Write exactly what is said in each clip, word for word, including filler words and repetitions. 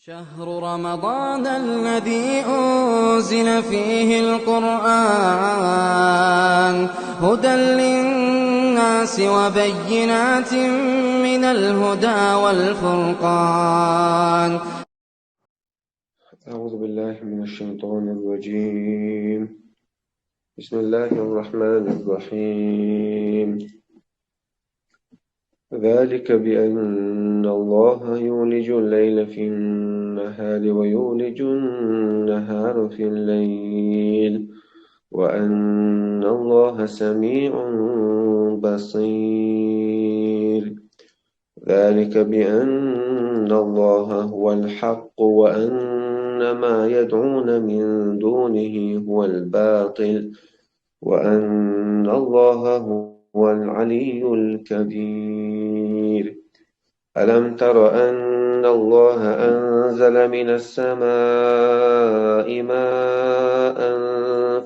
شهر رمضان الذي أنزل فيه القرآن هدى للناس وبينات من الهدى والفرقان. أعوذ بالله من الشيطان الرجيم. بسم الله الرحمن الرحيم. ذلك بأن الله يولج الليل في النهار ويولج النهار في الليل وأن الله سميع بصير. ذلك بأن الله هو الحق وأن ما يدعون من دونه هو الباطل وأن الله هو العلي الكبير. ألم تر أن الله أنزل من السماء ماء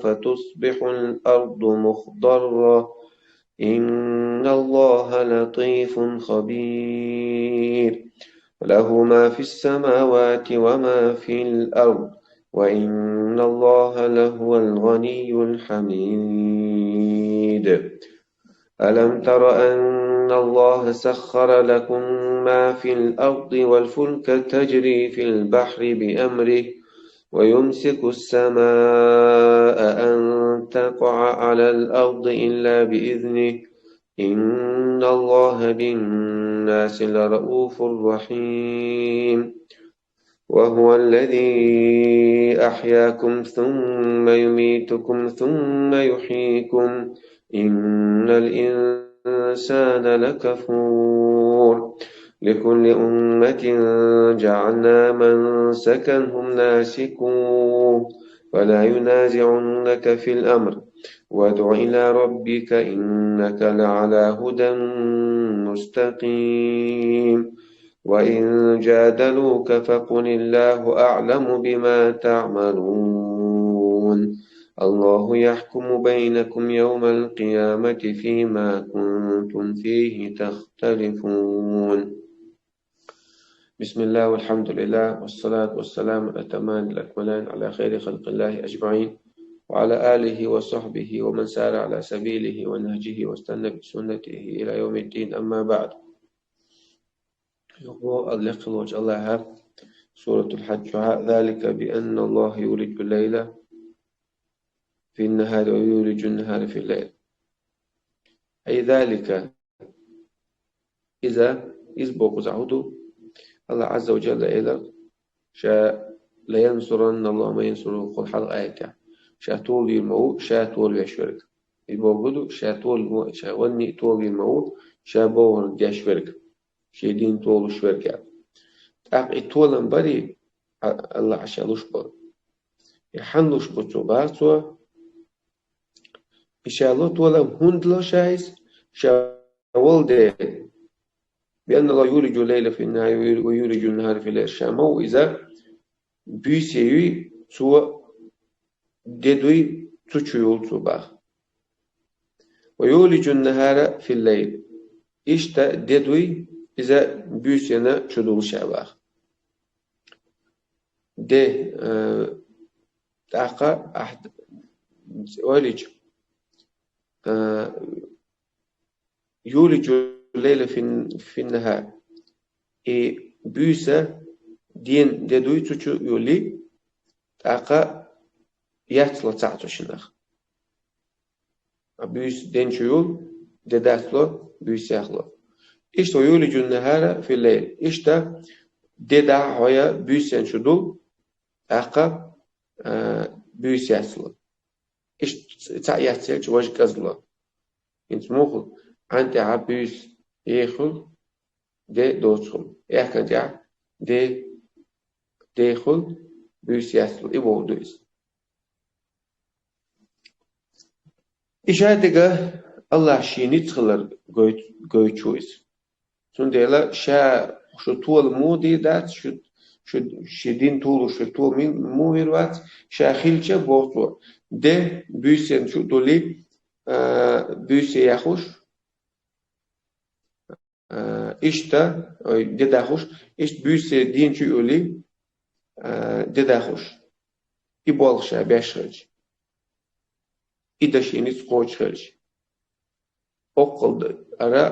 فتصبح الأرض مخضرة إن الله لطيف خبير. له ما في السماوات وما في الأرض وإن الله لهو الغني الحميد. ألم تر أن الله سخر لكم ما في الأرض والفلك تجري في البحر بأمره ويمسك السماء أن تقع على الأرض إلا بإذنه إن الله بالناس لرءوف رحيم. وهو الذي أحياكم ثم يميتكم ثم يحييكم إن الإنسان لكفور. لكل أمة جعلنا منسكا هم ناسكوه فلا ينازعنك في الأمر وادع إلى ربك إنك لعلى هدى مستقيم. وإن جادلوك فقل الله أعلم بما تعملون. الله يحكم بينكم يوم القيامة فيما كنتم فيه تختلفون. بسم الله والحمد لله والصلاة والسلام الأتمان الأكملان على خير خلق الله أجمعين وعلى آله وصحبه ومن سار على سبيله ونهجه واستنى بسنته إلى يوم الدين أما بعد. Юху Аллах лоч Аллаха, Суратул Хадж чуха: ذلك بأن الله يولج الليل في النهار ويولج النهار في الليل. أي ذلك, иза, из бокъуза хӀуду, Аллах Азза ва Джалла элар, ша لينصرن الله من ينصره, кхул хьалха аятехь. Ша толавийр ма ву ша толавеш верг. И бохург ду, ша толавийр ма ву, ша ванни толавийр ма ву ша бохург деш верг, шен дин толуш верг. ТӀаккха и толам барий, а, Аллах ша луш бу. И хьан луш бу цо, бах цо. И ша лу толам хӀунда лу ша иза, ша волу дела. بأن الله يولج الليل في النهار ويولج النهار في الليل. Ша ма ву иза, буьйса юй цо, де дуй цу чу юл цо, бах. ويولج النهار في الليل. Иштта де дуй иза буьйсанна чу дулуш, бах. Де, э, тӀаккха ахь ойлича, э, يولج الليل في الن-, في النهار. И буьйса ден де дуй цу чу юлий, тӀаккха яцло цхьаъ цу шиннах. А буьйса ден чу юл, де дацло, буьйса яхло. Иштта ويولج النهار في الليل. Иштта де дӀа хьо я буьйсанна чу дул, тӀаккха, а, буьйса яцло. Иштта цхьаъ яцъелча важа кӀезигло. ХӀинца муха хул? Ӏан тӀехьа буьйса ехула, де доцахула. Аьхкан тӀехьа де, дехула, буьйса яцло. И бохург ду иза. И ша дерг Аллах шен ницкъ хилар гой-, гойчу иза. Цундела ша шу тола муха дийр дац, шу, шу, шен дин толуш верг тола мин-, муха вийр вац, ша хилча, боху цо, де буьйсанна чу а дули, а, буьйса яхуш, а, иштта, ой, де дахуш, иштта буьйса ден чу а юли, а, де дахуш, и болх ша беш хилча, и да ший ницкъ кхочуш хилча. Оккхал д-, ара,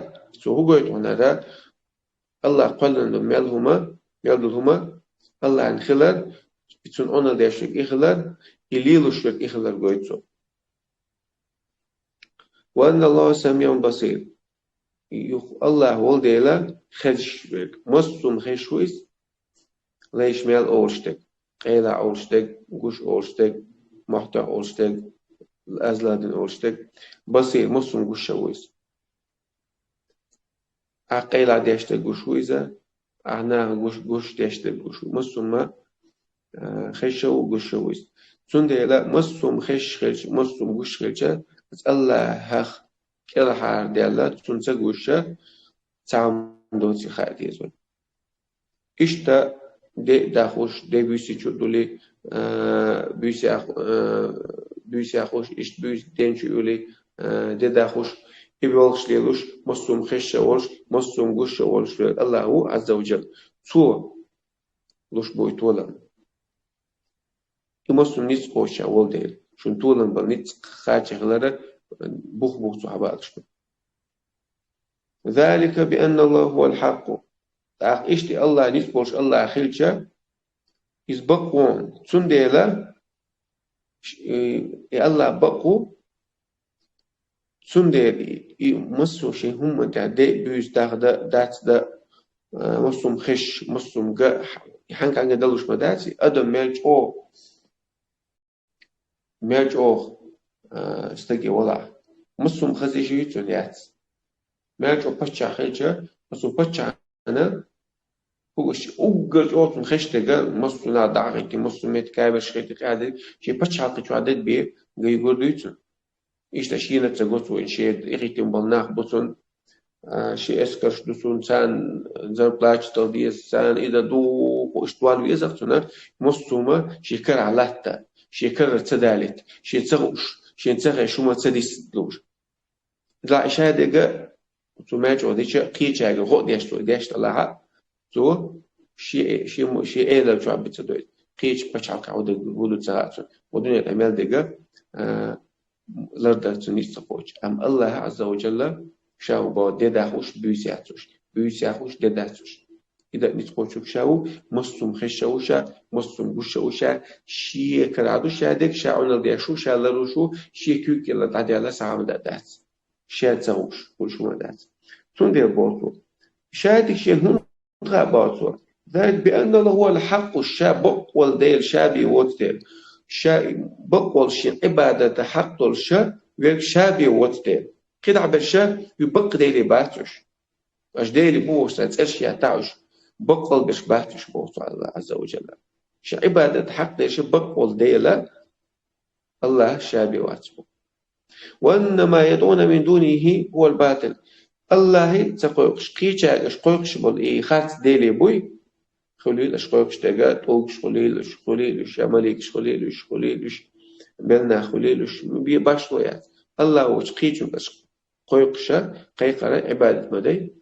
цо хӀу гойту хьуна ара, Аллах кхоьллина ду мел хӀума, мел долу хӀума, Аллахьан хилар, и цунна Ӏуналла деш верг и хилар, и лелуш верг и хилар гойту цо. «Ва анна Аллаха самиун басир». Юха Аллах волу Дела хезаш верг. Массо а хезаш ву иза, лайш мел олуш дерг, къайла олуш дерг, гуш олуш дерг, мохь тӀехь олуш дерг, аз ладина олуш дерг, басир, массо а гуш ву иза. Ахь къайла деш дерг гуш ву иза, ахь наха гуш, гуш деш дерг гуш ву. Массо а, а, хезаш ву, гуш ву иза. Цундела массо а хезаш хилча, массо а гуш хилча, Аллахьах кӀелхьардаьлла, цунна ца гуш, цхьа хӀума доций хаа деза вай. Иштта де а дахуш, де буьйсий чу дуьлий, а, буьйсий ах-, а, буьйсий ахуш, иштта буьйса ден чу юьлий, а, де дахуш, и болх ша лелуш, массо а хезаш волуш, массо а гуш волуш верг Аллах ву, Азза ва Джалла. Цо луш бу и толам. И массо а ницкъ кхочуш волу Дела. Шуна толам бан ницкъ кхача хиларан бух-бух цо хьабалуш ду. «Залика би анна Аллаха хӀуал хьакъу». ТӀаккха иштта Аллах ницкъ болуш Аллах хилча, иза бакъ ву. Цундела, ш-, и, и Аллах бакъ ву, цундела и, и массо а шен хӀуманна тӀехь де а, буьйса даха дан, дац дан, а, массо а хезаш, массо а га, хьан-, хьанга далуш ма дац, и адам мел чӀогӀа, мел чӀогӀа, а, стаге валахь. Массо а хаза йиш ю цунна яц. Мел чӀогӀа паччахь хилча, массо а паччахьна, хӀу-, уггар чӀогӀа цунна хезаш дерг, массо а нах дӀа а хӀиттий, массо а метта камераш хӀиттий, къаьдий, шен пачхьалкхе чохь дерг бен, ган югур дуьйцу. Иштта шена ца го цо, шен тӀехӀиттина болу нах бу цунна, а, шен эскарш ду цунна, царна зарплата дала деза, царна и дан дукха, иштта ван веза цунна, массо а хӀума шен карахь латта, шен карара ца далийта, шен ца хууш, шен ца хезаш хӀума ца диста лууш. Иза и шадерг цо мел чӀогӀа дича, кхечаьрга гӀо а деш цо, деш делахь а, цо шен, шен, шен Ӏелал чохь бен ца дойту. Кхечу пачхьалкхехь хӀу дерг ву ду ца хаьа цунна. Кху дуьненахь мел дерг, а, лардан цунна ницкъ ца кхочу. Амма Аллах Азза ва Джалла ша ву боху де дахуш, буьйса яхуш, буьйса яхуш, де дахуш. И дан ницкъ кхочург ша ву, массо а хезаш ву ша, массо а гуш ву ша, шен карахь ду ша дерг, ша Ӏуналла деш ву, ша ларлуш ву, шен куьйга кӀела дӀадаьлла схьа хӀума дан дац. Шен ца хууш, хууш хӀума дац. Цундела боху цо. Ша дерг шен хӀунда хаьа боху цо? Залика би анна Аллаха хӀуал хьакъу, ша бакъволу Дела, ша бен воцу Дела. Ша бакъволу шен Ӏибадата хьакъ долуш ша, верг ша бен воцу Дела. КхидӀа берш ша, и бакъ деле бац уьш. Аша Дела бу бохуш цӀерш яттахь уьш, бакъволу берш бац уьш боху цо Аллах Азза ва Джалла. Шен Ӏибадат хьакъ дерш бакъволу Дела, Аллах ша бен вац бу. «Ва анна ма ядӀуна мин дунихи хӀуал батил». Аллахе ца кхойкхуш, кхечаьрга аша кхойкхуш болу и харц деле буй, хуьлийла аша кхойкхуш дерг, тӀулгаш хуьлийла уьш, хуьлийла уьш, я маликаш хуьлийла уьш, хуьлийла уьш, белла нах хуьлийла уьш, бен башхо яц. Аллах воцчу кхечуьнга аша кхойкхуша, кхайкхара Ӏибадат ма дай.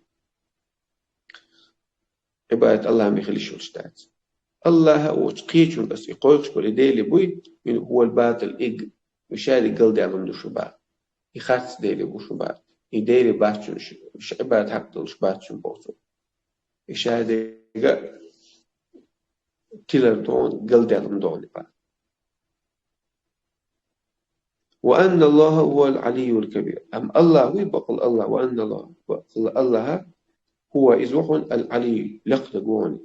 Ӏибадат Аллахьан бен хила йиш йолуш дац. Аллахьа а воцчу кхечуьнга аса и кхойкхуш болу и деле буй, мин хӀуал батил, и г-, и шадерг галдаьлла ду шу баха. И харц деле бу шу баха. И деле бац шуна шу, шу Ӏибадат хьакъ долуш бац шуна боху цо. И шадерг тилар догӀу, галдаьлла догӀу баха. «Ва анна Аллаха хӀуал Ӏалийюл кабир». Амма Аллах вуй, бакъал Аллах, «ва анна Аллаха», бакъал Аллаха, хӀуа иза ву хьуна ал-Ӏалий, лекха дерг ву хьуна.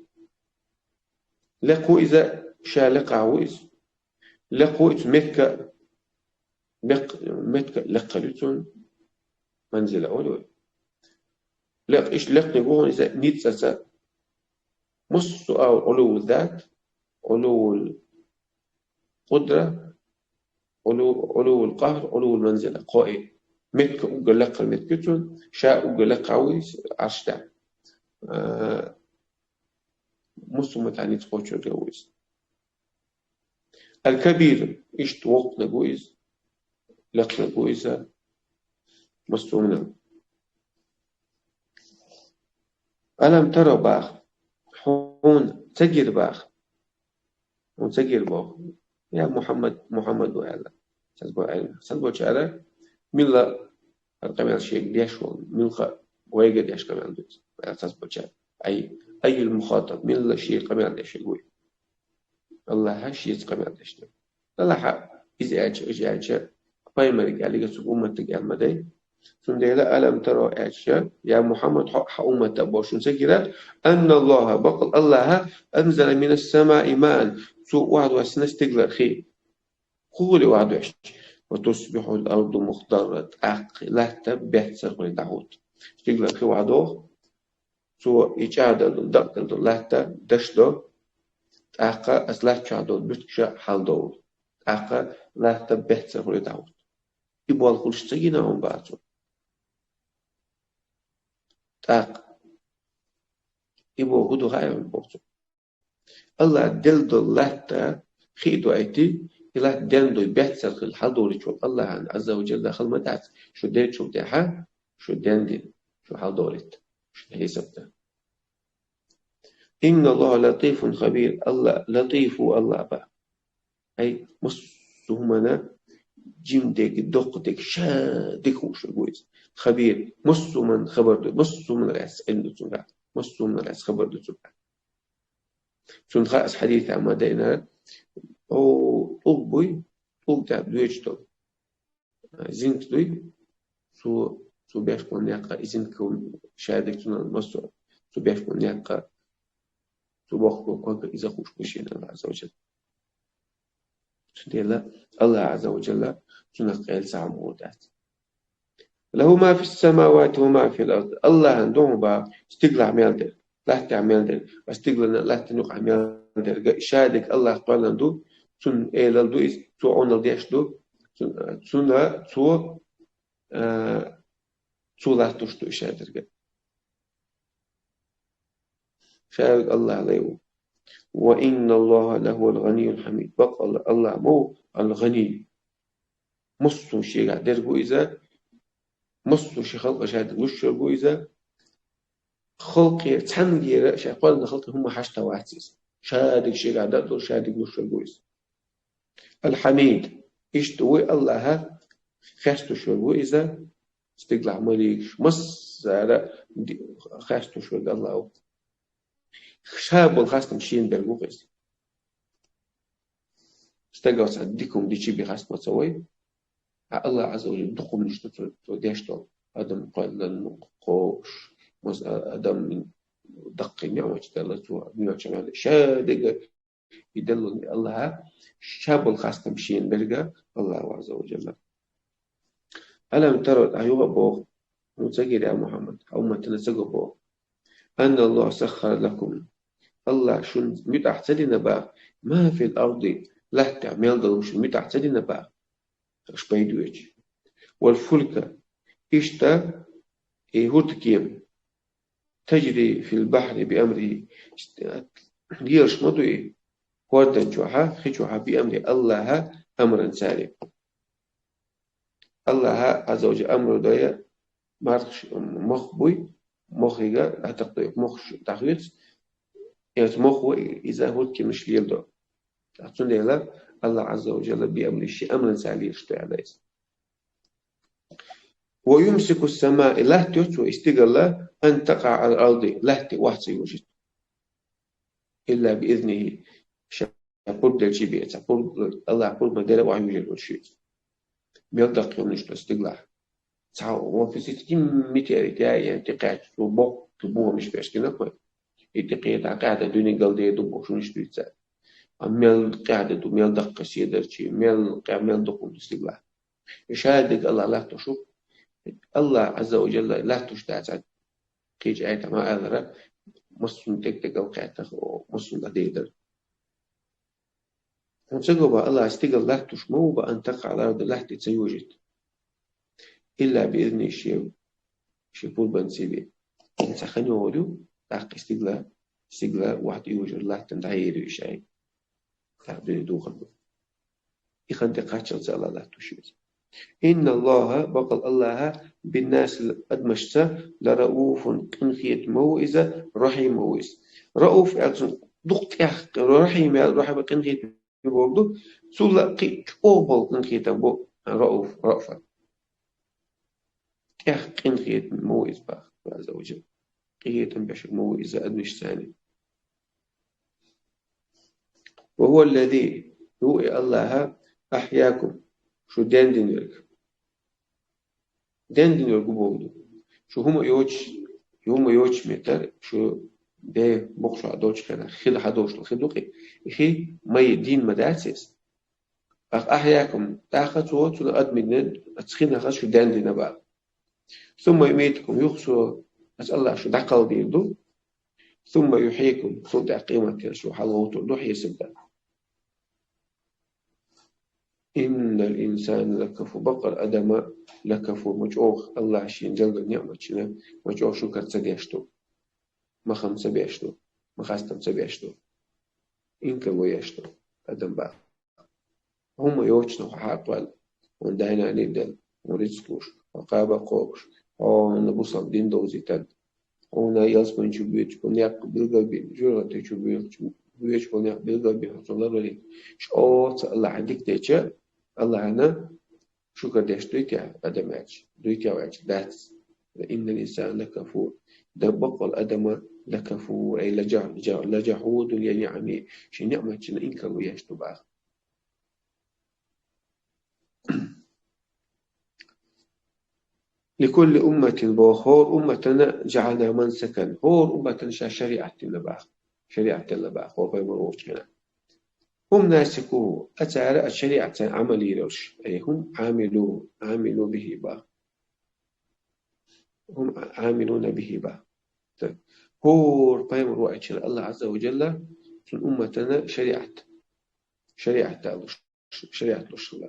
Лекха ву иза, ша лекха ву иза. Лекха ву иза мекка, мекка, мекка лекха ю цунна, манзила олу вай. Лекха, иштта лекха дерг ву хьуна иза ницкъаца. Массо а Ӏулувву зат, Ӏулуввул къудра, Ӏулу-, Ӏулуввул къахӀр, Ӏулуввул манзила. Кхо и. Мекка уггар лекха мекка ю цунна, ша уггар лекха ву иза Ӏарш тӀехь. А, массо а хӀуманна тӀехь ницкъ кхочург ву иза. Ал-Кабир, иштта воккха дерг ву иза, лекха дерг ву иза, массо а хӀуманна. «Алам тара» баха, хьуна ца гира баха. хьуна ца гира боху. Я Мухьаммад, Мухьаммад ву аьлла. Цхьаболчара, цхьаболчара милла хӀара къамел шега деш волу, милха вайга деш къамел ду иза, аьлла цхьаболчара. Ай, айюл мухатаб, милла шега къамел деш вуй? Аллахьа шеца къамел деш дерг. Аллахьа иза аьлча, иза аьлча, пайхамарга аьлларг цу умматага аьлла ма дай. Цундела алам таро аьлча, я Мухьаммад, хьо, хьан уммата бохуш хьуна ца гира, анна Аллахьа, бакъал Аллахьа, анзала минас самаи маан, цо охьадоссина стигалара хи. ХӀун хуьлу охьадоьссича? Ва тусбихьул арду мухдарра, тӀаккха латта беццара хуьлу дӀахӀутту. Стигалара хи охьадоху, цо и чӀагӀдар ду, дакъдар ду, латта даш до, тӀаккха аса латта чохь долу буьртигаш хьалдовлу. ТӀаккха латта беццара хуьлу дӀахӀутту. И болх хуьлуш ца гина хьуна боху цо. ТӀаккха и боху хӀун ду хаьий хьуна боху цо. Аллахьа делла долу латта хи а дойтий, и латта денна дуй беццара хила хьалдолуьйтуш волу Аллахьана Азза ва Джалла хала ма дац, шу деллачул тӀаьхьа, шу денна дина, шу хьалдолуьйту, шуна хьесап дан. Инна Аллахьа латифун хабир, Аллахь латиф ву Аллахь боху. Ай, массо а хӀуманна жима дерг, доккха дерг, ша дика хууш верг ву иза. Хабир, массо а хӀуманна хабар ду, массо а хӀуманна лаьцна Ӏилма ду цуьнгахь, массо а хӀуманна лаьцна хабар ду цуьнгахь. Цунна хаьа, аса хьадисехь ма дайна, о, тӀулг буй, тӀулг тӀехь доьжуш долу зинка дуй, цо, цо беш болу некъ, и зинка шадерг цунна массо а, цо беш болу некъ, цо бохку кога иза хууш бу шена Аллахь Азза ва Джалла. Цундела Аллахь Азза ва Джалла цунах къаьлла цхьа хӀума гӀур дац. Лаху ма фис самавати ва ма фил ард. Аллахьан ду хьуна боху стигалахь мел дерг, латтахь мел дерг, ва стигална латтана юкъахь мел дерг, и шадерг Аллахь кхоьллина ду, цуьнан элал ду иза, цо Ӏуналла деш ду, цуьнан, цуьнан, цо, а, цо латтош ду и шадерг. Ша верг Аллахь лай ву. Ва инна Аллахьа лахувал гӀанийюл хьамид. Бакъалла Аллахь ма ву ал-гӀаний. Массо а шегахь дерг ву иза, массо а шен халкъана шадерг луш верг ву иза. Халкъера цхьаьнгара, ша кхоьллина халкъера хӀумма хьашта вац иза. Шадерг шегахь дан а долуш, шадерг луш верг ву иза. Ал-Хьамид. Иштта вуй Аллахь, хестош верг ву иза, стигалахь маликаш, массара а ди-, хестош верг Аллахь ву. Ша болу хастам шена берг ву иза. Стагах цхьа дика хӀума дичи бен хастам ца вой, а Аллахь Азза ва Джалла дукха хӀуманаш ду цо, цо деш долу. Адам кхоьллина, кхобуш, мас-, а-, адам даккхий неӀматаш делла цо, дуьнен чу мел ша дерг и делла Аллахь, ша болу хастам шена берг Аллахь Азза ва Джалла. Алам таро, ахь юха а боху, хьуна ца гира, я Мухьаммад, хьан умматана ца го боху. Анна Аллахьа саххара лакум. Аллахь шуна муьтӀахь ца дина боху, ма фил арди, латтахь мел долу шуна муьтӀахь ца дина боху. Аша пайда вечу. Вал фулка, иштта, и хӀурдкема, таджри фил бахьри би амрихи, лелаш ма ду и, хӀордан чохьа, хи чохьа, би амрихи, Аллахьа амранца. Аллахьа Азза ва Джалла амр дой, мархаш, мох буй, мохига дӀатакхадой, мохаш дӀахоьцу, эца мох ву иза хӀурдкемаш леладо. Цундела Аллахь Азза ва Джалла би амрихи, шен амранца лелаш ду аьлла иза. Ва юмсику ас-самаа, и латта йоцу и стигала, ан такъаӀа алал арди, латте охьа ца йожийта. Илла би изнихи, ша пурба делчи бен, ца пурба, Аллахь пурба ма дера охьа йожийта волуш ю иза. Мел даккхий хӀуманаш ду стигалахь. Цхьа вон физически материал тӀе а ян тӀекхаьчча, цо боккха бохамаш беш гина кхой. И тӀекхета къаьхьа дуьне галдер ду бохуш хӀуманаш дуьйцу цара. А мел къаьхьа ду, мел даккха седарчий, мел къаьхьа, мел дукха ду стигалахь. И шадерг Аллахь латтош ву. Аллахь Азза ва Джалла латтош дацахь, кхечу аятехь ма аллара, массунна тӀекӀал кхетта, массунна дӀадедар. Хьуна ца го боху, Аллахь стигала латтош ма ву боху, ан такъаӀа алал арди, латте ца йожийта. Илла би изнихи, шен, шен пурбанца бен. Цхьа хан йогӀур ю, тӀаккха стигала, стигала охьа тӀайожор, латтана дӀаер ю и шайн. ТӀаккха дуьне духар бу. И хан тӀекхаччалц Аллахь латтош ю иза. Инна Аллахьа, бакъал Аллахьа, биннаси, адамашца, ларауфун, къинхетам ву иза, рахьимум ву иза. Рауф аьлла цунах дукха тӀех, Рахим ял, Рахим къинхетам бохург ду, цул а кхин чӀогӀа бола къинхетам бу Рауф, Рауфа. ТӀех къинхетам ма ву иза бах, Азза ва Джалла. Къинхетам беш ма ву иза адамашца. وهو الذي, ву и Аллахь, أحياكم, шу дендинарг. Дендинарг ву бохург ду. Шу хӀума йоцуш, хӀума йоцуш метар, шу де боккхача долчу хенахь хи хьадолуш долу хи ду-кх и. И хи ма йина ма дац иза. Ах, أحياكم, тӀаккха цо, цунах адамийн, оцу хинах шу дендина бах. ثم يميتكم, юха цо, оцу Аллахь, шу дӀакхалдийр ду. ثم يحييكم, цул тӀаьхьа къематдийнахь шу хьалагӀовттур ду хьесап дан. إن الإنسان لكفور, баккъал адам لكفور, ма чӀогӀа Аллахь шена делла ниъматашна, ма чӀогӀа шукар ца деш ду, ма хам ца беш ду, ма хастам ца беш ду. Инкарло еш ду адам бах. ХӀума йоцуш хьакъ ваьлла, хьуна дай-наний делла, хьуна рицкъ луш, хьо кхаба кхобуш, хьуна бусалба дин довзийтарна, хьуна ялсамани чу боьдуш болу некъ билгалбина, жоьжахати чу боьдуш, боьдуш болу некъ билгалбина, хьо цунах ларвалийта. Шу оцу Аллахьа дика деча, Аллахьана шукар деш дуй те адам аьлча, дуй те ваьлча, дац. إن الإنسان لكفور. Дан баккъал адам لكفور, أي لجح-، لجح-، لجحود لنعمه. Шен ниъматашна инкарло еш ду бах. لكل أمة, боху, хӀора умматана جعلنا منسكا, хӀора умматана ша шариӀат дина бах. ШариӀат делла бах, хӀора пайхамар волчу хенахь. هم ناسكوه, а цара а шариӀатца Ӏамал йийр йолуш, أي هم عاملوه، عاملوا به бах. هم عاملون به бах. ХӀора пайхамар ваийтина Аллахь Азза ва Джалла цуьнан умматана шариӀат, шариӀат далуш, шариӀат луш хилла.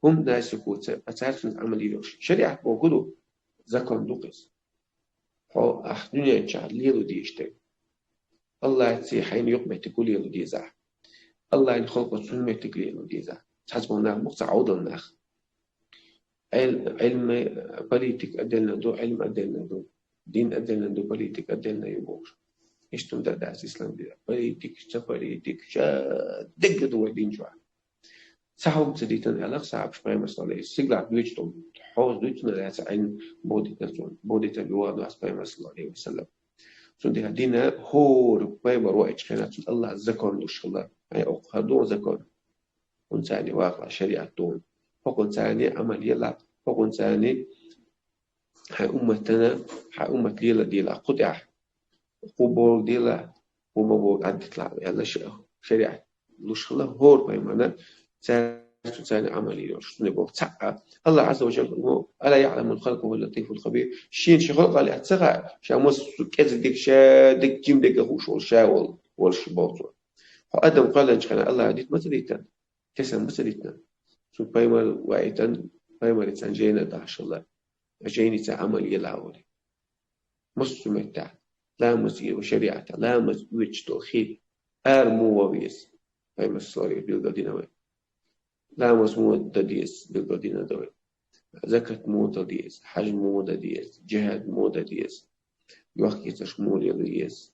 هم ناسكوه, ца-, а цара цуьнца Ӏамал йийр йолуш. ШариӀат бохург ду, закон ду-кх иза. Хьо ахь дуьнен чохь лело дезаш дерг. Аллахьца хьайна юкъаметтиг хӀун лело деза ахь? Аллахьан халкъаца хӀун меттиг лело деза ахь? Цхьацца болу нах бу-кх цхьа Ӏовдал нах. Ӏил-, Ӏилма, политика отдельно ду, Ӏилма отдельно ду, дин отдельно ду, политика отдельно ю бохуш. Иштта хӀума дан дац ислам динехь. Политика, ца политика, ша дегга ду вай дин чохь. Цхьа хӀума ца дитина аьлла-кх сахьабаша пайхамарца, саллаллаху Ӏалайхи ва саллам, стигалахь дуьйцуш долу хьоза дуьйцуш дац Ӏилма, бохуьйтина цунна, бохуьйтина бен вахана вац пайхамар, саллаллаху Ӏалайхи ва саллам. Цундела дина хӀора пайхамар ваийтинчу хенахь цунна Аллахьа закон луш хилла. Хьайн оккха хӀара ду закон. ХӀунда царна вакъа шариӀат ду. ХӀокхунна царна Ӏамал елахь, хӀокхунна царна хьайн умматана, хьайн уммат лела делахь кху тӀехь. Кху бохург делахь, кху ма бохург Ӏаддитлахь аьлла ша-, шариӀат луш хилла хӀора пайхамарна, цаьрца царна Ӏамал йийр йолуш. Цундела боху цхьаъ а. Аллахь Азза ва Джалла боху: «ألا يعلم من خلق وهو اللطيف الخبير». Шена шен халкъаллехь ца хаьа, ша массо а кӀезиг дерг, ша дерг, жима дерг а хууш волу ша волу, волуш боху цо. Хьо адам кхоьллинчу хенахь Аллахьа дита ма ца дитина, тесна ма ца дитина. Цу пайхамар ваийтина, пайхамарица жайна дахьаш хилла. Жайница Ӏамал елахь вара. Массо а меттехь, ламаз йо шариӀатехь, ламаз оьцуш долу хи, ара муха ван веза, пайхамар саллаллаху Ӏалайхи ва саллам билгал дина вай. Ламаз муха дан деза, билгал дина дан вай. Закат муха дала деза, хьаж муха дан деза, жихӀад муха дан деза, йохк-эцарш муха лело еза.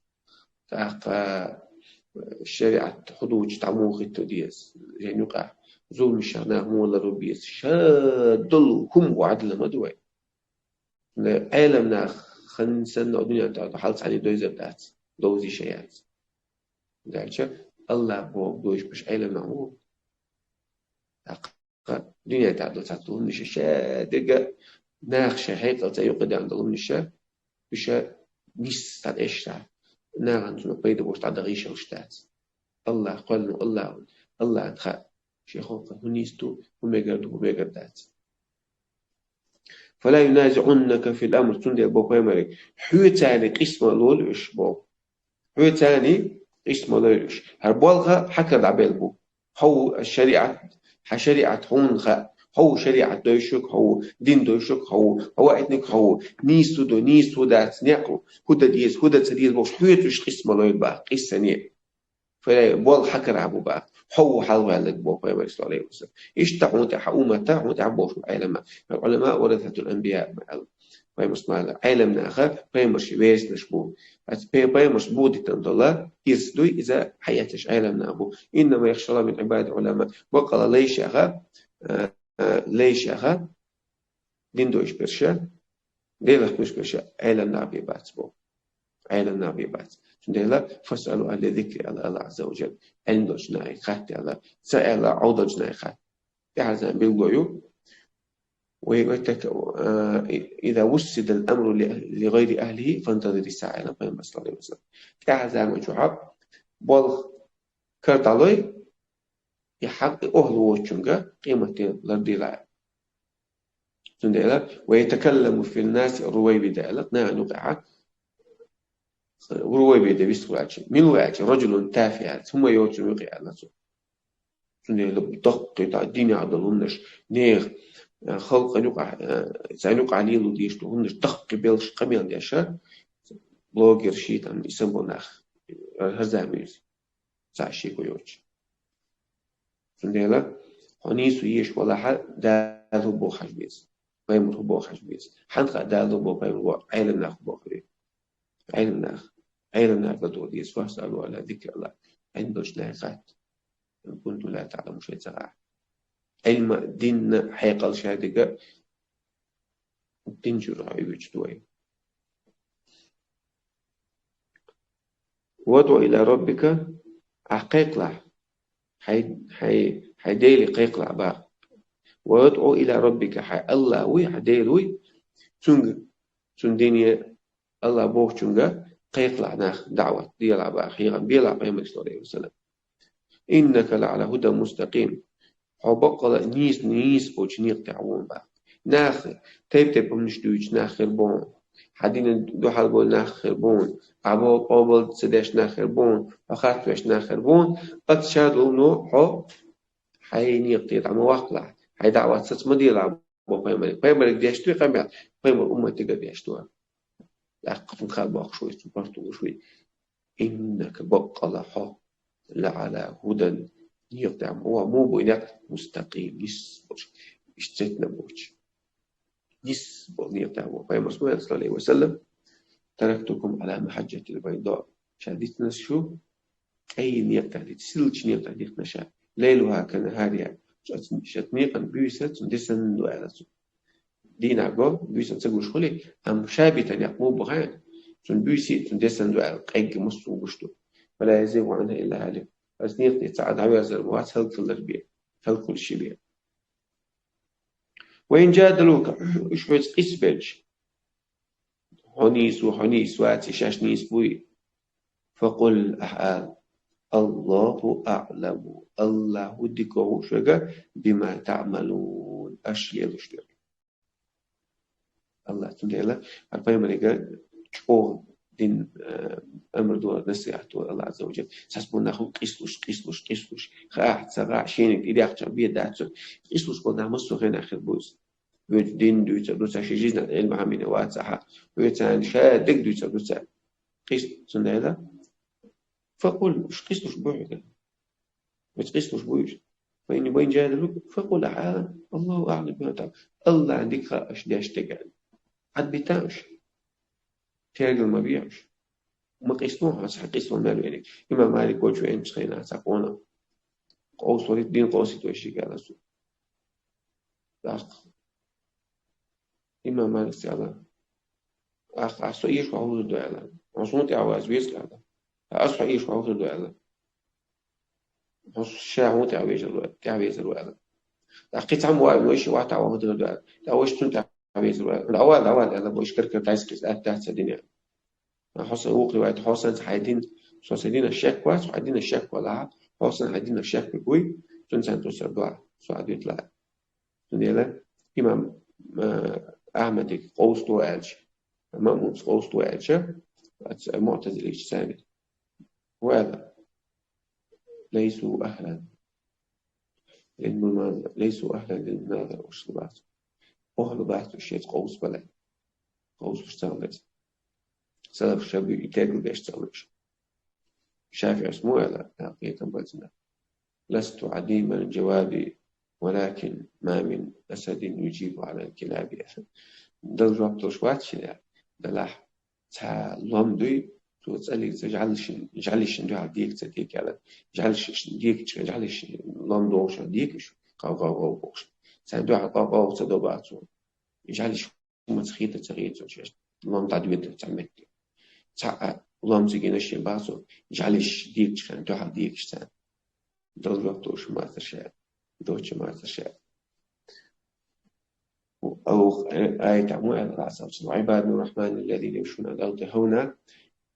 ТӀаккха шариӀат хӀун ду дӀа муха хӀитто деза, жайна юкъахь, зуламашах нах муха ларбан беза, ша долу хӀума гӀо Ӏадла ма ду вай. Ӏелам нах хан санна дуьнен тӀехь хьал цхьаьна довзар дац, довзийша яц. Дальше Аллахь боху дойшпаш Ӏелам нах ву. ТӀаккха дуьнен тӀехь долу цхьацца хӀуманаш ша дерг а, наха шайн хьекъалца юкъадаьнна долу хӀуманаш, уьш нисса дӀаэшна, нахана цунах пайда болуш дӀадан гӀийшаллаш дац. Аллахь кхоьллина, Аллахь ву, Аллахьна хаьа, шен халкъана хӀун нийса ду, хӀун мегар ду, хӀун мегар дац. «فلا ينازعنك في الأمر», цундела боху пайхамаре, хьоьца царна къийса ма лолу уьш боху. Хьоьца царна къийса ма лойла уьш. ХӀара болх хьан кара дӀабелла бу. Хьо ву шариӀат, хьан шариӀат хьуна хаьа. Хьо ву шариӀат дойшург, хьо ву дин дойшург, хьо ву, хьо ваийтинарг хьо ву. Нийса хӀун ду, нийса хӀун дац, некъ хӀун дан деза, хӀун дан ца деза бохуш, хьоьца уьш къийса ма лойла боху, къийса ца лой. Фу, болх хьан карахь бу боху. Хьо ву хьалха ваьлларг боху пайхамаре, саллаллаху Ӏалайхи ва саллам. Иштта хьуна тӀехь, хьан уммата, хьуна тӀехь боху Ӏелама. «العلماء ورثة الأنبياء», ма аьлла. Пайхамарс ма аьлла, Ӏеламнаха пайхамарш верасаш бу. Ас пе-, пайхамарш бу дитан дола, ирс дуй, иза хьаэцаш Ӏеламнах бу. «إنما يخشى الله من عباده العلماء». Бакъала лайшаха, э, э, лайшаха, дин дойш берша, Делах кхуьш берша, Ӏеламнах бе бац бу. Ӏеламнах бе бац. Цундела: «فاسألوا أهل الذكر», аьлла Аллах Азза ва Джалла. Ӏилма долчу нахе хатта аьлла. Ца аьлла, Ӏовдалчу нахе хатта. ТӀаьхьарчу заман билгало ю. Вай, вай так, э, «إذا وسد الأمر ل-، لغير أهله فانتظر الساعة», аьлла Пайхамара, саллаллаху Ӏалайхи ва саллам. ТӀаьхьарчу заман чохь болх кара дӀалой, и хьакъ, и охӀла воцучуьнга къематде лардийла. Цундела: «ويتكلم في الناس رويبضة», аьлла, нахана юкъахь Рувайбида вистхур аьлча, мила ву аьлча, «رجل تافه», аьлла, хӀума йоцу юкъе аьлла цо. Цундела даккхий, дӀа динехь долу хӀуманаш, нехан, э, халкъана юкъахь, э, царна юкъахь лело дезаш долу хӀуманаш даккхий белхаш къамел деш, блогер ши там, и санна болу нах, э, хӀара заман иза. Цхьа шеко йоцуш. Цундела хьо нийсо еш валахь, Дала хӀун боху хьажа беза, пайхамар хӀун боху хьажа беза. Хьанна хаьа Дала хӀун боху, пайхамар хӀун боху, Ӏеламнах хӀун боху хьажа беза. Ӏеламнах, Ӏеламнах ладогӀа деза, «فاسألوا أهل الذكر», аьлла, Ӏилма долчу нахе хатта. «إن كنتم لا تعلمون», шайн ца хаахь. Ӏилма, динна хьекъал шадерг дин чуьра хьо и вуьтуш ду вай. «وادع إلى ربك», ахь кхайкхалахь, хьайн, хьайн, хьайн Деле кхайкхалахь боху. «وادع إلى ربك», хьайн Аллах вуй, хьайн Дела вуй, цуьнга, цуьнан дине, Аллах бохучуьнга кхайкхалахь нах, даӀват делахь боху, хьехам белахь, Пайхамар, саллаллаху Ӏалайхи ва саллам. «إنك لعلى هدى مستقيم». Хьо баккъала нийса, нийса болчу некъа тӀехь ву боху. Нах, тайп-тайпана хӀуманаш дуьйцу нах хир бу хьуна. Хьан динан дуьхьал болу нах хир бу хьуна. Ахь бохург къобал ца деш нах хир бу хьуна. Хьо харц веш нах хир бу хьуна. Оцу шадолу хьо хьайн некъа тӀе дӀа ма ваккхалахь. Хьайн даӀват саца ма делахь боху Пайхамаре. Пайхамаре деш дуй къамел, Пайхамаран умматега деш ду. ТӀаккха цунна хаа бохкуш вуй, цунна паргӀат луш вуй. «إنك», баккъала хьо, «لعلى هدى», некъа тӀехь ма ву, муха бу и некъ, «مستقيم», нийса болуш, иштта цецна боцуш. Нийса болу некъа тӀехь ву. Пайхамара, саллаллаху Ӏалайхи ва саллам: «تركتكم على المحجة البيضاء». Ша дитина шу, къаьстина некъа тӀехь дитина, сийлачу некъа тӀехь дитина ша. «ليلها كنهارها». Ша, ша некъан буьйса цуьнан де санна ду аьлла цо. Дийнахь го, буьйсанна ца гуш хуьлий, амма ша битина некъ муха бу хаьий, цуьнан буьйса а цуьнан де санна ду аьлла, къегга массо а гуш ду. «فلا يزيغ عنها إلا هالك». Оцу некъа тӀе цхьа а дӀаверзар ма вац хӀаллакьхилар бен, хӀаллакьхуьлуш бен. «وإن جادلوك», уьш хьоьца къийса белча, хьо нийса ву, хьо нийса вац, и шаьш нийса буй, «فقل», ахь ала: «الله أعلم», Аллах ву дика ву шуьга, «بما تعملون», аша лелош дерг. Аллах, цундела хӀара Пайхамарига чӀогӀа дин, э, амр ду, насихьат ду Аллах Азза ва Джалла. Цхьацца болу нах ву къийсалуш, къийсалуш, къийсалуш. Хаа, ца хаа, шена тӀедехча бен дац цуьнан. Къийсалуш болу нах массо а хенахь хир бу иза. Вуьйцу дин дуьйцур ду цара, шайн жизнь Ӏилма хьамина вацахьа. Вуьйцу царна ша дерг дуьйцур ду цара. Къийса, цундела: «فقل», уьш къийсалуш бу хьуьга. Вуьйцу къийсалуш бу уьш. «فإن، وإن جادلوك فقل», ахь ала: «الله أعلم بما تعملون». Аллахьна дика хаьа аша деш дерг. Ӏадбита уьш. Тергал ма бе уьш. Ма къийсало хьо, хьан къийсало мел веаниг. Имам Малик гочвеанчу хенахь цхьа къонах къовсалуш, дин къовсийта вешиг аьлла цо. ТӀаккха имам Малика аьлла: «Ахь, ахь со эшахь хӀун хир ду?» аьлла. «Хьо суна тӀаьхьа ваза веза», аьлла. «Ас хьо эшахь хӀун хир ду?» аьлла. «Хьо ша хьуна тӀаьхьа везар ву», тӀаьхьа везар ву аьлла. ТӀаккха кхин цхьамма ван вайша вахьтахь ван хӀун хир ду аьлла. ТӀаккха вайша цунна тӀаьхьа везар ву аьлла. ДӀавала, дӀавала аьлла, вайша кара-кара дӀасакъийса атта дац сан динехь. Хьо сан вукху ривайта, хьо санца хьайн дин, со сан динах шек вац, хьайн динах шек валахь, хьо сан хьайн динах шек вуй, цуьнца цхьаьна тӀе со дуьхьа, со хьан дуьтла. Цундела имам, э, Ахьмадига къовсало аьлча, Маъмуна къовсало аьлча, оцу муътазилийча цаьрга: «Вала, ليسوا أهلا». «ليسوا أهلا للمناظرة», уьш бац. Охьла бац уьш шеца къовсабалар. Къовсалуш ца хилла иза. Салафаш ша буьйцу и тергал беш ца хилла уьш. ШафиӀис муха аьлла, кхетам бац цуьнан: «لست عديم الجواب، ولكن ما من أسد يجيب على الكلاب». Дала жоп долуш вац шуна, делахь цхьа лом дуй, цо цӀаллица жӀалашин, жӀалашин дуьхьал дика ца дика аьлла, жӀалаш дикачу, жӀалаш лом дохуш дикаш, къав-къав-къав бохуш. Царна дуьхьал къав-къав ца до бац цо. ЖӀалаш маца хета ца хета цо шаьш, лом дӀадоьду цхьа метте. Цхьа а лом ца гина шен бац цо, жӀалаш дикачу хенахь дуьхьал дикаш царна. Дала жоп долуш мацара ша, доцчу мацара ша. Аллах, э, аятехь мо аьлла Дала: «Ва ибадур-рахманил лазина ямшуна алал арди хавна».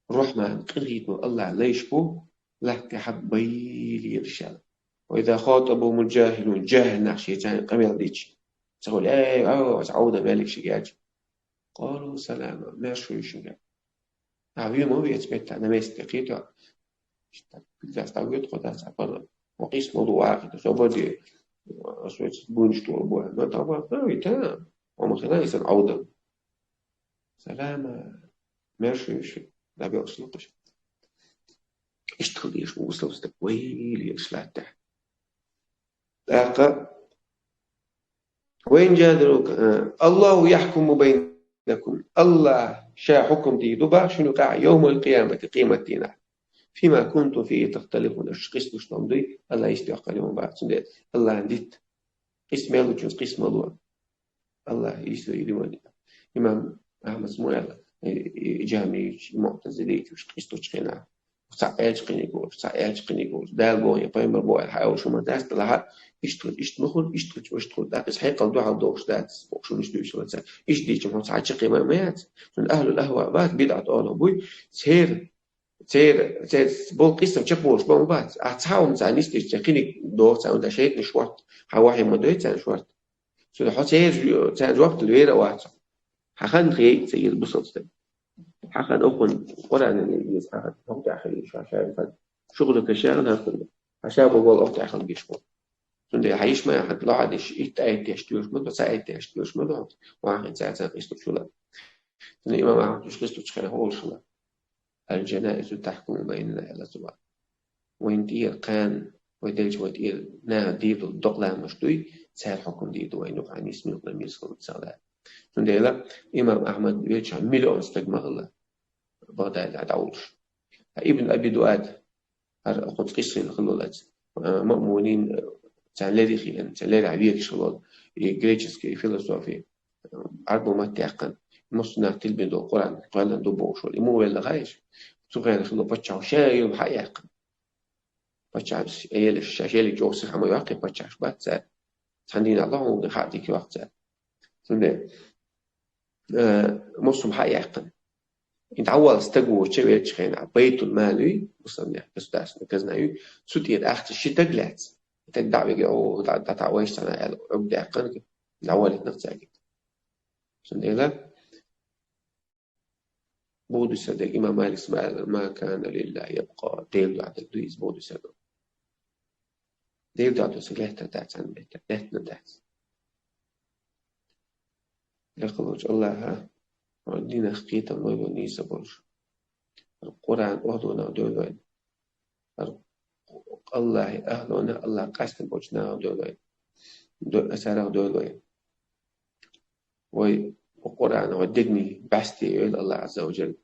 Рахман, къинхетаме Аллахь лайш бу, лаьтта тӀехь байъина лелаш аьлла. «Ва иза хатабахумул жахилун», жахӀил нах шайца къамел дича, ца хуьлу: «Эй, ау, аса Ӏовда мелик шига яьлча». «Къалу салама», маьрша ю шуьга. Ахьа вен ма веца метта, на месте кхетахь. Иштта, куьйгаш дӀавоьду кхо дац, а пара. Ва къийса ма лу вахита, со баде, ас веца гунаш тӀора бу. Но там, там, и там. Ва ма хила исан Ӏовда. Салама. Маьрша ю шуьга. ДӀабелхаш лукхаш. Иштта хила дезаш ву бусалба стаг, вай лелаш латтахь. ТӀаккха: «Ва ин жадарука», э, «Аллаху яхкуму байнакум». Аллахь ша хьукам дийр ду боху шуна юкъахь «йовмал къиямати», къематдийнахь. «Фима кунтум фихи тахталифун», аша къийсалуш долу дуй, Аллахь йист йоккхур ю боху. Цундела Аллахьна дитта. Къийса мел лучунца къийса ма ло. Аллахь йист йоккхур ю вайн. Имам Ахьмада мо аьлла, и, и, и жамийташ, и муътазилийташ, къийсалучу хенахь. Цхьа аьлча кхиниг волуш, цхьа аьлча кхиниг волуш. Дала боху, я пайхамар боху, хьан аьлла шу ма дац, делахь, иштта хуьлу, иштта ма хуьлу, иштта хуьлу, иштта хуьлу. ТӀаккха иза хьекъал дуьхьал дохуш дац, боху, шуна иштта дуьйцуш вац. Иштта дийцча, хьо цхьа чаккхе ма, ма яц. Цуьнан ахьлул ахва бац, бидӀат олу буй, церан, церан, церан болу къийсам чекхболуш бан ма бац. Ахьа цхьа хӀума царна нисдича, церан кхиниг доху царна, да шайтӀан шорта, хьан вахьий ма дой царна шорта. Цуьнан хьо церан, царна жоп дала вер а вац. Хьан хан хье ца еза бусалба стаг. Хьан хан окхунна Къуръанан еза, хьан хан хӀокху тӀехь хила еза, хьан ша хан. ШугӀла кашагӀан хӀан хан. Хьан ша бо болу окху тӀехь хан гиш бо. Цундела хьан йиш ма яхьа, лохьа деш, итт аят деш доьшуш ма ду, цхьа аят деш доьшуш ма ду. Вахьа хин цаьрца къийсалуш хуьла. Цундела имам Ахьмад уьш къийсалучу хенахь олуш хила. «Аль-жанаизу тахкуму байнана», аьлла цо. Вайн тӀера кхана, вай делча вай тӀера наха дийр долу докъа ламаш дуй, цара хьукам дийр ду вайн юкъахь нийса муьлхха мийрса хилла ца лаьа. Цундела имам Ахьмад велча миллион стаг ма хилла Багъдадехь дӀавуллуш. Ткъа Ибн Аби Дуад, хӀара кхунца къийса хилла хилла вац, а, Маъмунин, а, царна леррина хилла, царна леррина вегаш хилла волу, и греческий философия, а, Ӏарбо матте яьккхина, массо а нах тилбина долу Къуръан кхоьллина ду бохуш волу. И муха велла хаьий шу? Цу хенахь хилла паччахь ша йолу хьа а яьккхина. Паччахьаш, элаш, шаьш еллиг чӀогӀа сиха хьан ма йоккхий паччахьаш бац цара. Цхьана дийнахь лохьун хьа а дика йоккху цара. Цундела, э, массо а хьа а яьккхина. И дӀаволла стаг воцучу веллачу хенахь, байтул-мал юй, бусалбанех государственная казна юй, цу тӀера ахча ши стаг лаьцна. И стаг дӀа а вигий, о, дӀа, дӀа, дӀа вайша цхьана аьлла, Ӏуьрг даьккхина, дӀаволлийтина цаьрга. Цундела, боху дуьйцу сан дерг, имам Маликс ма аьлла: «Ма кана лиллахи ябкъа», Делан дуьхьа дерг ду иза, боху дуьйцу сан дерг. Делан дуьхьа ду сан лаьттара дац, цхьана меттера, лаьттана дац. Декъалволчу Аллахьа, хьо динах кхетам лойла нийса болуш. Къуръан охьадонах девлла вайна. ХӀара Аллахьан ахӀлонах, Аллахь къаьсттина болчу нахах девлла вайна. До-, царах девлла вайна. Вай Къуръан вай дегнийн бӀаьсте йойла Аллахь Азза ва Джалла.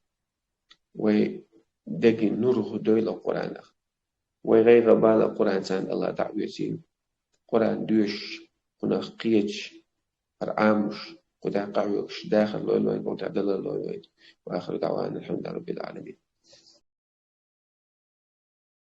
Вай дегнийн нур хӀу дойла Къуръанах. Вай гӀайгӀа бала Къуръан царна Аллахь дӀа а оьцийла. Къуръан доьшуш, кхунах кхеташ, хӀара Ӏамош, кху тӀехь къахьоьгуш, дахар лойла вайна, кху тӀехь далар лойла вайна. Ва ахиру даӀвана: «Алхьамдулиллахи раббил Ӏаламин».